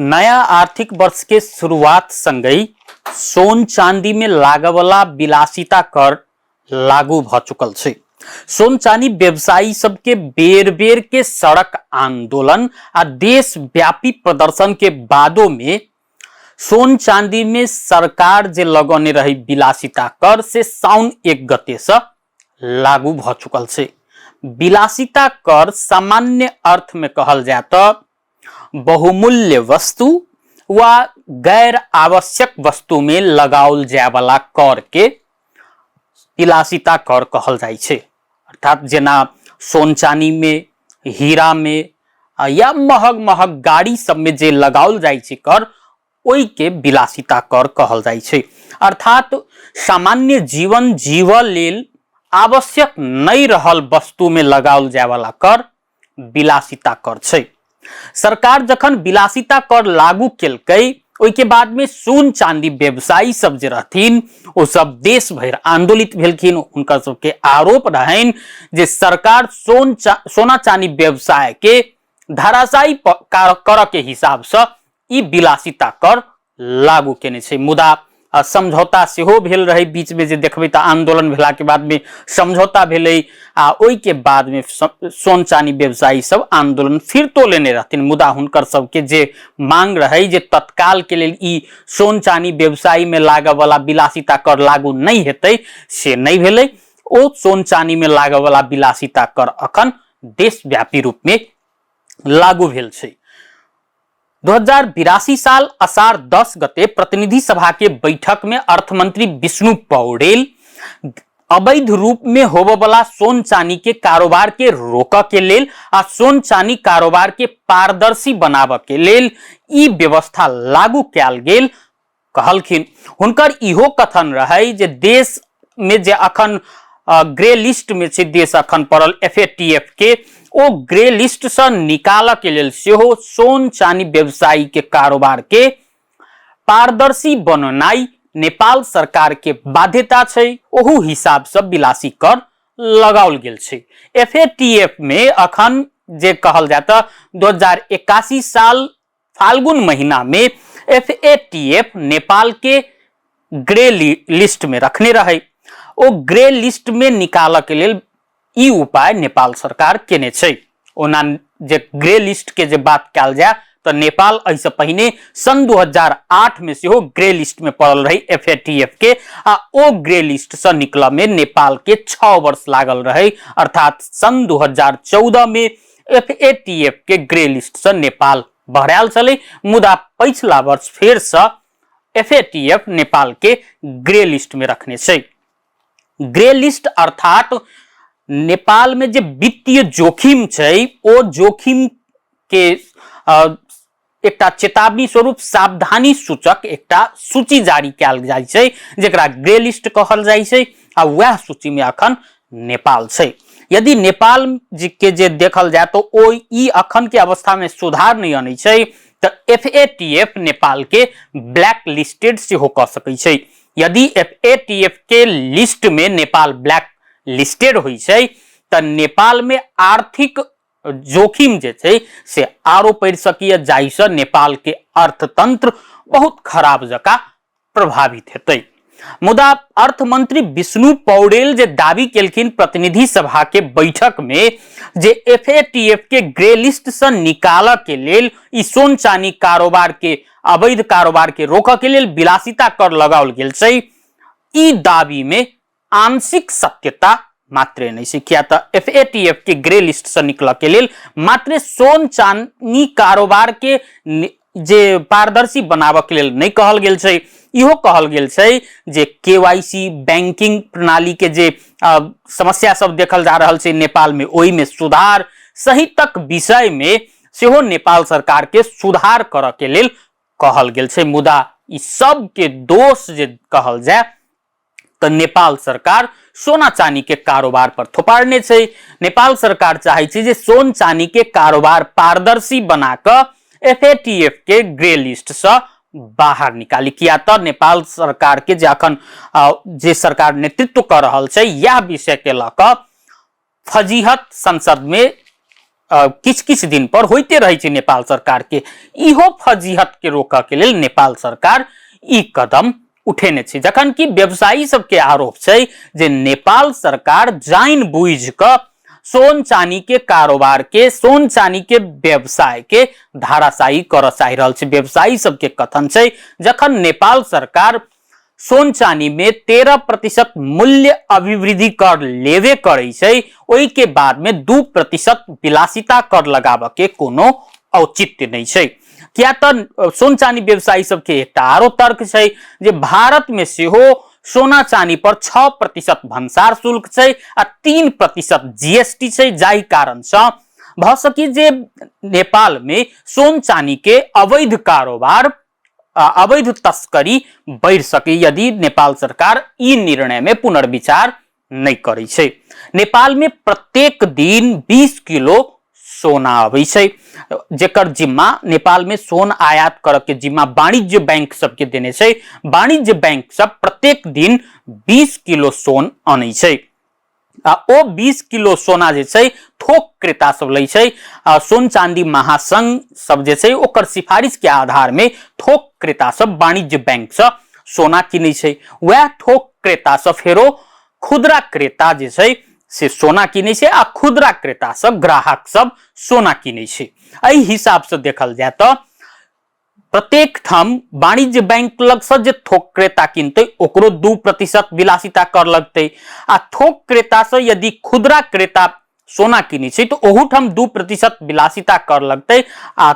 नया आर्थिक वर्ष के शुरुआत संगहि सोन चांदी में लागवला विलासिता कर लागू भ चुकल छै। सोन चांदी व्यवसायी सबके बेर बेर के सड़क आंदोलन आ देशव्यापी प्रदर्शन के बादो में सोन चांदी में सरकार जे लगौने रही विलासिता कर से साउन 1 गते से लागू भ चुकल छै। विलासिता कर सामान्य अर्थ में कहल जाय तो बहुमूल्य वस्तु वा गैर आवश्यक वस्तु में लगाओल जाय वाला कर के विलासिता कर कहल जाइ छै। अर्थात जेना सोन चानी में, हीरा में या महग महग गाड़ी सब में जे लगाओल जाइ छै कर, ओहि के विलासिता कर कहल जाइ छै। अर्थात सामान्य जीवन जीवऽ लेल आवश्यक नहि रहल वस्तु में लगाओल जाय वाला कर विलासिता कर छै। सरकार जखन विलासिता कर लागू केलकै, ओहिके बाद में सोन चांदी व्यवसायी सब जे रहथिन ओ सब देश भरि आंदोलित भेलखिन। हुनकर सबके आरोप रहनि जे सरकार सोना चांदी व्यवसाय के धराशायी करऽ के हिसाब से ई विलासिता कर लागू केने छै। मुदा समझौता सेहो भेल रहै बीच में, जे देखबै तऽ आंदोलन भेला के बाद में समझौता भेलै आ ओहि के बाद में सोन चानी व्यवसायी सब आंदोलन फिरतो लेने रहथिन। मुदा हुनकर सबके जे मांग रहै जे तत्काल के लेल ई सोन चानी व्यवसायी में लागऽ वाला विलासिता कर लागू नहि हेतै, से नहि भेलै। ओ सोन चानी में लागऽ वाला विलासिता कर अखन देशव्यापी रूप में लागू भेल छै। 2082 साल अषाढ़ 10 गते प्रतिनिधि सभा के बैठक में अर्थमंत्री विष्णु पौडेल अवैध रूप में होबय वाला सोन चानी के कारोबार के रोकऽ के लेल आ सोन चानी कारोबार के पारदर्शी बनाबऽ के लेल ई व्यवस्था लागू कयल गेल कहलखिन। हुनकर इहो कथन रहै जे देश में जे अखन ग्रे लिस्ट में छै, देश अखन पड़ल FATF के, ओ ग्रे लिस्ट से निकालऽ के लेल सेहो सोन चानी व्यवसायी के कारोबार के पारदर्शी बननाइ नेपाल सरकार के बाध्यता छै। ओहू हिसाब से विलासी कर लगाओल गेल छै। FATF में अखन जे कहल जाय तऽ 2081 साल फाल्गुन महीना में FATF Nepal के ग्रे लिस्ट में रखने रहे। ओ ग्रे लिस्ट में निकालऽ के लेल ई उपाय नेपाल सरकार केने छै। ओना जे ग्रे लिस्ट के जे बात कयल जाय तऽ नेपाल एहिसँ पहिने सन 2008 में सेहो ग्रे लिस्ट में पड़ल रही FATF के, आ ओ ग्रे लिस्ट से निकलऽ में नेपाल के 6 वर्ष लागल रहे। अर्थात सन 2014 में FATF के ग्रे लिस्ट से नेपाल बहरायल छलै। मुदा पछिला वर्ष फेर से FATF Nepal के ग्रे लिस्ट में रखने छै। ग्रे लिस्ट अर्थात नेपाल में जे वित्तीय जोखिम छै, ओ जोखिम के एकटा चेतावनी स्वरूप सावधानी सूचक एकटा सूची जारी कयल जाइ छै, जेकरा ग्रे लिस्ट कहल जाइ छै, आ वएह सूची में अखन नेपाल छै। यदि नेपाल के जे देखल जाय तो ओ ई अखन के अवस्था में सुधार नहि अनै छै तऽ FATF Nepal के ब्लैक लिस्टेड सेहो कऽ सकै छै। यदि FATF के लिस्ट में नेपाल ब्लैक लिस्टेड होइ छै तऽ नेपाल में आर्थिक जोखिम जे छै से आरो पड़ि सकैए, जाहिसँ नेपाल के अर्थतंत्र बहुत खराब जकाँ प्रभावित हेतै। मुदा अर्थमंत्री विष्णु पौडेल जे दावी केलखिन प्रतिनिधि सभा के बैठक में जे FATF के ग्रे लिस्ट से निकालऽ के लेल ई सोन चानी कारोबार के अवैध कारोबार के रोकऽ के लेल विलासिता कर लगाओल गेल छै, ई दावी में आंशिक सत्यता मात्रे नहि छै। किया तऽ FATF के ग्रे लिस्ट से निकलऽ के लेल मात्रे सोन चानी कारोबार के जे पारदर्शी बनाबऽ के लेल नहि कहल गेल छै। इहो कहल गेल छै जे KYC banking प्रणाली के जे समस्या सब देखल जा रहल छै नेपाल में, ओहि में सुधार सहितक विषय में सेहो नेपाल सरकार के सुधार करऽ के लेल कहल गेल छै। मुदा ई सब के दोष जे कहल जाय तऽ नेपाल सरकार सोना चानी के कारोबार पर थोपारने छै। नेपाल सरकार चाहे छै जे सोन चानी के कारोबार पारदर्शी बना कऽ FATF के ग्रे लिस्ट से बाहर निकाली। किया तऽ नेपाल सरकार के जे अखन जे सरकार नेतृत्व कऽ रहल छै, यह विषय के लऽ कऽ फजीहत संसद में किछु किछु दिन पर होइते रहै छै नेपाल सरकार के। इहो फजीहत के रोकऽ के लेल नेपाल सरकार ई कदम उठेने छै, जखन कि व्यवसायी सबके आरोप छै जे नेपाल सरकार जानि बुझि कऽ सोन चानी के कारोबार के, सोन चानी के व्यवसाय के धाराशायी करऽ चाहि रहल छै। व्यवसायी सबके कथन छै जखन नेपाल सरकार सोन चानी में 13% मूल्य अभिवृद्धि कर लेवे करै छै, ओहि के बाद में 2% विलासिता कर लगाबऽ के कोनो औचित्य नहि छै। किया तऽ सोन चानी व्यवसायी सबके एकटा आरो तर्क छै जे भारत में सेहो सोना चानी पर 6% भंसार शुल्क छै आ 3% जीएसटी छै, जाहि कारण सँ भऽ सकी जे नेपाल में सोन चानी के अवैध कारोबार, अवैध तस्करी बढ़ि सके यदि नेपाल सरकार ई निर्णय में पुनर्विचार नहि करै छै। नेपाल में प्रत्येक दिन 20 किलो सोना अबै छै, जेकर जिम्मा नेपाल में सोन आयात करऽ के जिम्मा वाणिज्य बैंक सबके देने छै। वाणिज्य बैंक सब प्रत्येक दिन 20 किलो सोन अनै छै आ ओ 20 किलो सोना जे छै थोक क्रेता सब लै छै। आ सोन चांदी महासंघ सब जे छै ओकर सिफारिश के आधार में थोक क्रेता सब वाणिज्य बैंक से सोना किनै छै। वएह थोक क्रेता से फेरो खुदरा क्रेता जे छै से सोना किनै छै आ खुदरा क्रेता सब ग्राहक सब सोना किनै छै। एहि हिसाब से देखल जाय तऽ प्रत्येक ठाम वाणिज्य बैंक लगसँ जे थोक क्रेता किनतै ओकरो 2% विलासिता कर लगतै आ थोक क्रेतासँ यदि खुदरा क्रेता सोना किनै छै तऽ ओहूठाम 2% विलासिता कर लगतै आ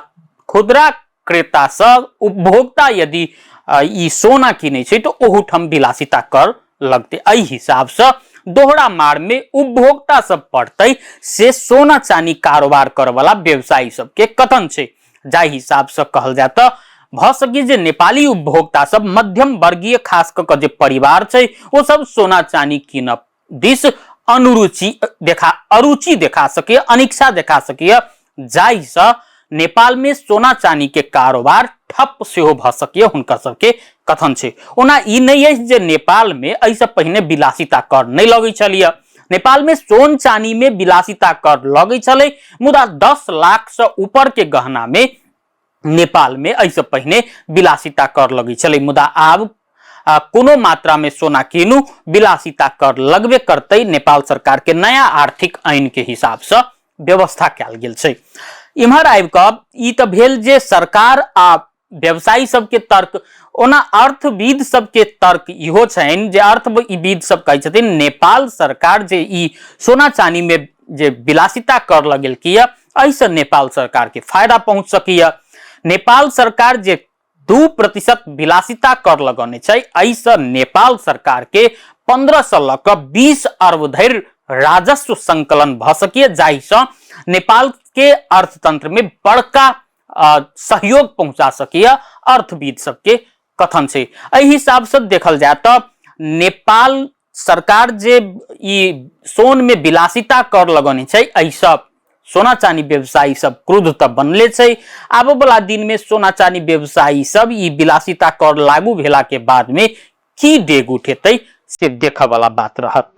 खुदरा क्रेतासँ उपभोक्ता यदि ई सोना किनै छै तऽ ओहूठाम विलासिता कर लगतै। एहि हिसाबसँ दोहरा मारमे उपभोक्ता सब पड़तै से सोना चानी कारोबार करऽवला व्यवसायी सबके कथन छै। जाहि हिसाबसँ कहल जाय तऽ भऽ सकी जे नेपाली उपभोक्ता सब मध्यम वर्गीय खास कऽ कऽ जे परिवार छै ओ सब सोना चानी कीनब दिस अनुरुचि देखा अरुचि देखा सकैए, अनिच्छा देखा सकैए, जाहिसँ नेपालमे सोना चानीके कारोबार ठप सेहो भऽ सकैए हुनकर सबके कथन छै। ओना ई नहि अछि जे नेपालमे एहिसँ पहिने विलासिता कर नहि लगै छलैए। नेपालमे सोन चानीमे विलासिता कर लगै छलै, मुदा 10 लाखसँ ऊपरके गहनामे नेपालमे एहिसँ पहिने विलासिता कर लगै छलै। मुदा आब कोनो मात्रामे सोना कीनू विलासिता कर लगबे करतै। नेपाल सरकारके नया आर्थिक ऐनके हिसाबसँ व्यवस्था कयल गेल छै। इम्हर आबि कऽ ई तऽ भेल जे सरकार आ व्यवसायी सबके तर्क। ओना अर्थविद सबके तर्क इहो छनि जे अर्थविद सब कहै छथिन नेपाल सरकार जे ई सोना चानीमे जे विलासिता कर लगेलकै एहिसँ नेपाल सरकारके फायदा पहुँच सकैए। नेपाल सरकार जे 2% विलासिता कर लगौने छै एहिसँ नेपाल सरकारके 15 सँ लऽ कऽ 20 अर्ब धरि राजस्व संकलन भऽ सकैए, जाहिसँ नेपालके अर्थतंत्रमे बड़का सहयोग पहुँचा सकैए अर्थविद सबके कथन छै। एहि हिसाबसँ देखल जाय तऽ नेपाल सरकार जे ई सोनमे विलासिता कर लगौने छै एहिसँ सोना चानी व्यवसायी सब क्रुद्ध तऽ बनले छै। आबऽ वाला दिन में सोना चानी व्यवसायी सब ई विलासिता कर लागू भेला के बाद में की डेग उठेतै से देखऽ वाला बात रहत।